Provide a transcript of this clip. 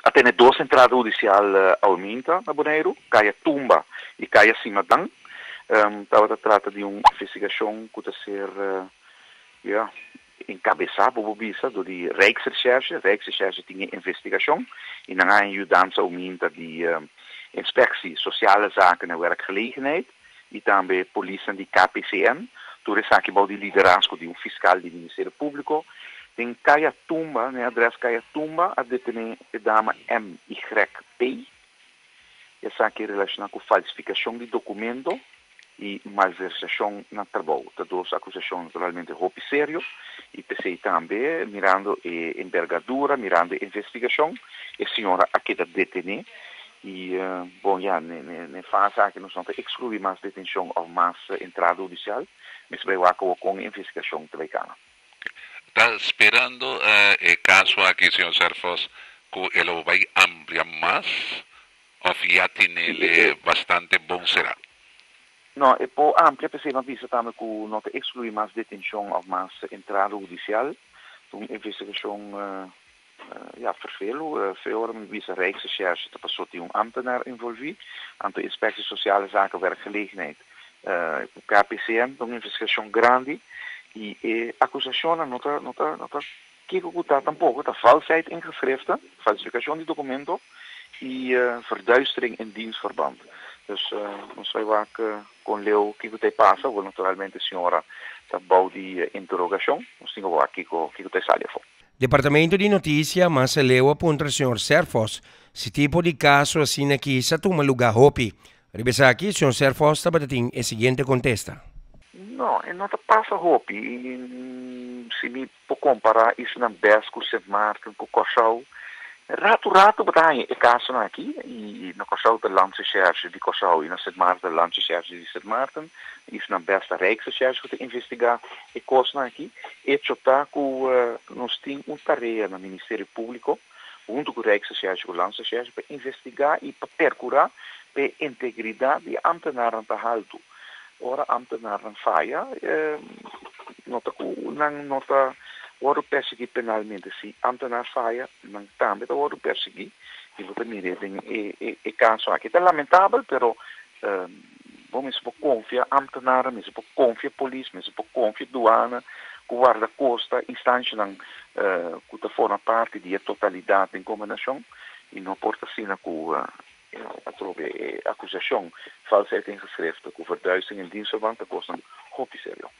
A tene dos entrada hudisial aumenta na Boneiru, Kaya Tumba i Kaya Simadan. Tabata trata di un investigashon ku ta ser, ya, enkabesá, bo por bisa, dor di Rijksrecherche. Rijksrecherche tin e investigashon i nan a haña yudansa aumenta di Inspectie Sociale Zaken en Werkgelegenheid i tambe polisnan di KPCN. Tur esaki bou di liderazgo di un fiskal di Ministerio Públiko. Den Kaya Tumba, na e adrès Kaya Tumba, a detené e dama MYP. Esaki relashoná ku falsifikashon di dokumento i malversashon na trabou. Ta dos akusashon naturalmente hopi serio i p'esei tambe mirando e embergadura, mirando e investigashon, e señora a keda detené i bon ya n'e fase aki nos no ta ekskluí mas detenshon òf mas entrada hudisial. Mester bai wak awor kon e investigashon ta bai kana. Ta sperando e kaso aki señor Serphos ku e lo bai amplia mas òf ya tinele bastante bon será? No, e por amplia p'esei mi a bisa tambe ku no ta ekskluí mas detenshon òf mas entrada hudisial. Ta un investigashon ya fervelu. Fe ora mi bisa Rijksrecherche ta paso tin un ambtenaar envolví, anto Inspectie Sociale Zaken Werkgelegenheid ku KPCN ta un investigashon grandi i e akusashonnan no ta no ta no ta kiko ku ta tampoko, ta valsheid in geschriften, falsifikashon di dokumento i verduistering in dienstverband. Dus nos bai wak kon leu kiko ta e pasa, awor naturalmente señora ta bou di interogashon, nos tin ku wak kiko kiko ta e sali afó. Departamento di Notisia mas aleu a puntra señor Serphos si tipo di kaso asina aki sa tuma lugá hopi. Riba esaki, señor Serphos tabata tin e siguiente kontesta. No, e no ta pasa hopi. Si mi por kompará islanan bes ku Sint Maarten, ku Kòrsou, ratu ratu bo ta haña e kasonan aki. I na Kòrsou ta Landsrecherche di Kòrsou i na Sint Maarten ta Landsrecherche di Sint Maarten. Islanan bes ta Rijksrecherche ku ta investigá e kosnan aki. Echo ta ku nos tin un tarea na Ministerio Públiko huntu ku Rijksrecherche ku Landsrecherche pa investigá i pa perkurá pa e integridat di e ámtenarnan ta haltu. Ora ámtenarnan faya no ta ku nan no ta wòrdu persiguí penalmente. Si ámtenar faya nan tambe ta wòrdu persiguí i bo ta mir'é den e kaso aki. Ta lamentabel pero Bo mester por konfia ambtenaren, mester por konfia polis, mester por konfia duana ku wardakosta, instanshanan ku ta forma parti di e totalidat den gobernashon i no por ta asina ku atrobe e akusashon valsheid in geschriften ku verduistering in dienstverband ta kosnan hopi serio.